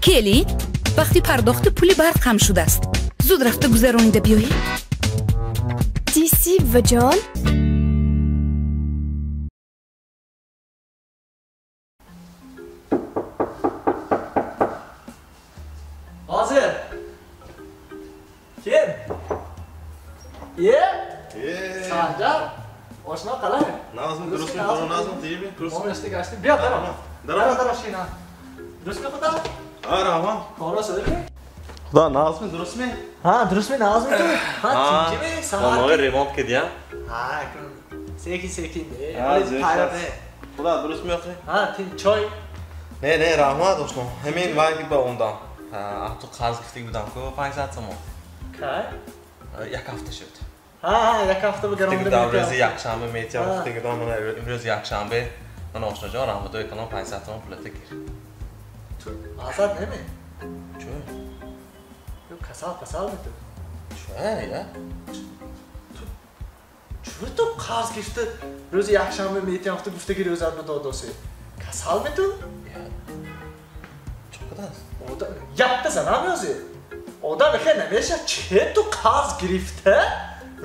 Келин, вақти пардохти пули барқ ҳам шудааст. Зуд рафта гузаронида биёед. Диси, буваҷон. Hozir. Kim? Ye? Sanjar. Oshno qalay? Nazmi durustmi? To'g'ri Nazmi deymi? Durustmi? Gashti. Bu yoq daro. Daro daro shina. Durustmi xudo? Ha, rahmat. To'g'ri. Xudo Nazmi durustmi? Ha, durustmi Nazmi tu? Ha, tinchimi? Sahar remont kediyam. Ha, sekin sekin. Xudo durustmi yo'qmi? Ha, tinch choy. Ne, ne, rahmat oshno. Hemen vaqti ba undan. Ha, tu qarz giftik budam-ku 500 so'm. Kay? Як ҳафта шуд. Ҳа, як ҳафта ба гаронда. Рӯзи якшанбе метиям, гуфтагидам мана имрӯз якшанбе. Мана ошноҷон раҳматои калон 500 сом пулата гир. Ту азад неме? Чӣ? Ё касал касал ме ту? Чӣ, я? Ту чӣ ту қарз гирифта рӯзи якшанбе метиям гуфта гуфтаги рӯзат ба додоси? Касал ме ту? Я. Чӣ кадаст? Одам якта занам ёзи. Одам хе намеша че ту қарз гирифта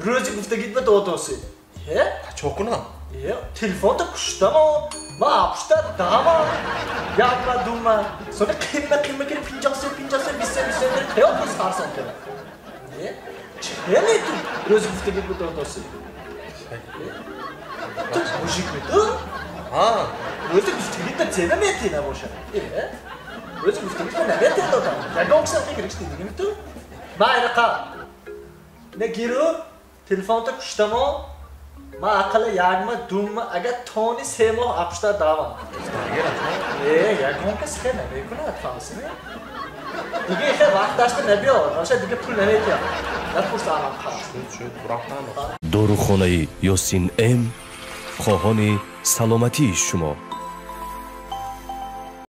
рӯзи гуфтагит ба додоси? Е? Чӣ кунам? Е, телефонта куштамо, ма апшта дама, якма дума. Сони қимма қимма кири 50 сом, 50 сом, 20 сом, 20 сом қиёт рӯз фарсон кара. Е? Че не ту рӯзи гуфтагит ба додоси? Ту мужик ми ту? Ҳа. Рӯзи гуфтагит ба зена мети набоша. Е? Рӯзи гуфтагит ба намети додам. Ягон киса гирифти дигими ту? Ма айнақа. Не гиру, телефонта куштамо, ма ақала якма думма агар тони 3 моҳ апшта давам. Э, ягон кас хе намекунад, фаҳмсиме? Дига хе вақташта набиёр, наша дига пул наметиям. Напурс алам қарз. Шуд, рафтан. Дорухонаи Ёсин М хоҳони саломатии шумо.